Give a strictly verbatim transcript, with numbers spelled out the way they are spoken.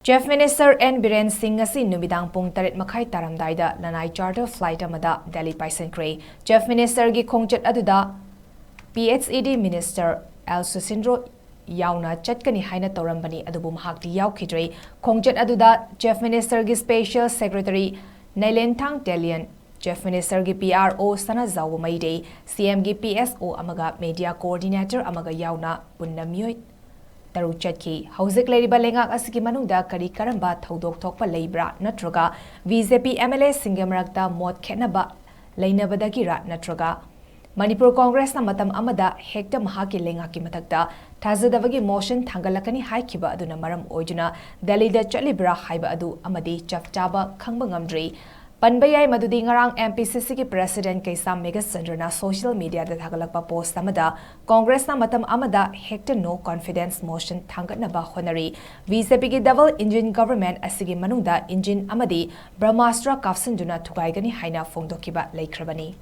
Chief Minister N Biren Singh ꯉꯁꯤ ꯅꯨꯃꯤꯗꯥꯡ ꯄꯨꯡ ꯇꯔꯦꯠ ꯃꯈꯥꯏ ꯇꯥꯔꯝꯗꯥꯏꯗ ꯂꯅꯥꯏ charter flight ꯑꯃꯗ ꯗꯦꯜꯂꯤ ꯄꯥꯏꯁꯤꯟꯈ꯭ꯔꯦ꯫ Chief Minister ꯒꯤ ꯈꯣꯡꯆꯠ ꯑꯗꯨꯗ P H E D Minister L Susindro ꯌꯥꯎꯅ ꯆꯠꯀꯅꯤ ꯍꯥꯏꯅ ꯇꯧꯔꯝꯕꯅꯤ, ꯑꯗꯨꯕꯨ ꯃꯍꯥꯛꯇꯤ ꯌꯥꯎꯈꯤꯗ꯭ꯔꯦ꯫ ꯈꯣꯡꯆꯠ ꯑꯗꯨꯗ Chief Minister ꯒꯤ Special Secretary ꯅꯩꯂꯦꯟꯊꯥꯡ ꯇꯦꯂꯤꯌꯟ, Chief Minister ꯒꯤ P R O ꯁꯅꯥꯖꯥꯎꯕ ꯃꯩꯔꯩ, C M ꯒꯤ P S O ꯑꯃꯒ media coordinator ꯑꯃꯒ ꯌꯥꯎꯅ ꯄꯨꯟꯅ ꯃꯤꯑꯣꯏ ꯇꯔꯨꯛ ꯆꯠꯈꯤ꯫ ꯍꯧꯖꯤꯛ ꯂꯩꯔꯤꯕ ꯂꯩꯉꯥꯛ ꯑꯁꯤꯒꯤ ꯃꯅꯨꯡꯗ ꯀꯔꯤ ꯀꯔꯝꯕ ꯊꯧꯗꯣꯛ ꯊꯣꯛꯄ ꯂꯩꯕ꯭ꯔꯥ, ꯅꯠꯇ꯭ꯔꯒ B J P M L A ꯁꯤꯡꯒꯤ ꯃꯔꯛꯇ ꯃꯣꯠ ꯈꯦꯠꯅꯕ ꯂꯩꯅꯕꯗꯒꯤꯔꯥ, ꯅꯠꯇ꯭ꯔꯒ ꯃꯅꯤꯄꯨꯔ ꯀꯣꯡꯒ꯭ꯔꯦꯁꯅ ꯃꯇꯝ ꯑꯃꯗ ꯍꯦꯛꯇ ꯃꯍꯥꯛꯀꯤ ꯂꯩꯉꯥꯛꯀꯤ ꯃꯊꯛꯇ ꯊꯥꯖꯗꯕꯒꯤ motion ꯊꯥꯡꯒꯠꯂꯛꯀꯅꯤ ꯍꯥꯏꯈꯤꯕ ꯑꯗꯨꯅ ꯃꯔꯝ ꯑꯣꯏꯗꯨꯅ ꯗꯦꯜꯂꯤꯗ ꯆꯠꯂꯤꯕ꯭ꯔꯥ ꯍꯥꯏꯕ ꯑꯗꯨ ꯑꯃꯗꯤ ꯆꯞ ꯆꯥꯕ ꯈꯪꯕ ꯉꯝꯗ꯭ꯔꯤ꯫ ꯄꯟꯕ ꯌꯥꯏ ꯃꯗꯨꯗꯤ ꯉꯔꯥꯡ M P C C ꯒꯤ President ꯀꯩꯁꯥꯝ ꯃꯦꯘꯆꯟꯗ꯭ꯔꯅ social media ꯗ ꯊꯥꯒꯠꯂꯛꯄ post ꯑꯃꯗ ꯀꯣꯡꯒ꯭ꯔꯦꯁꯅ ꯃꯇꯝ ꯑꯃꯗ ꯍꯦꯛꯇ no confidence motion ꯊꯥꯡꯒꯠꯅꯕ ꯍꯣꯠꯅꯔꯤ꯫ B J P ꯒꯤ double engine government ꯑꯁꯤꯒꯤ ꯃꯅꯨꯡꯗ engine ꯑꯃꯗꯤ Brahmastra ꯀꯥꯞꯁꯤꯟꯗꯨꯅ ꯊꯨꯒꯥꯏꯒꯅꯤ ꯍꯥꯏꯅ ꯐꯣꯡꯗꯣꯛꯈꯤꯕ ꯂꯩꯈ꯭ꯔꯕꯅꯤ꯫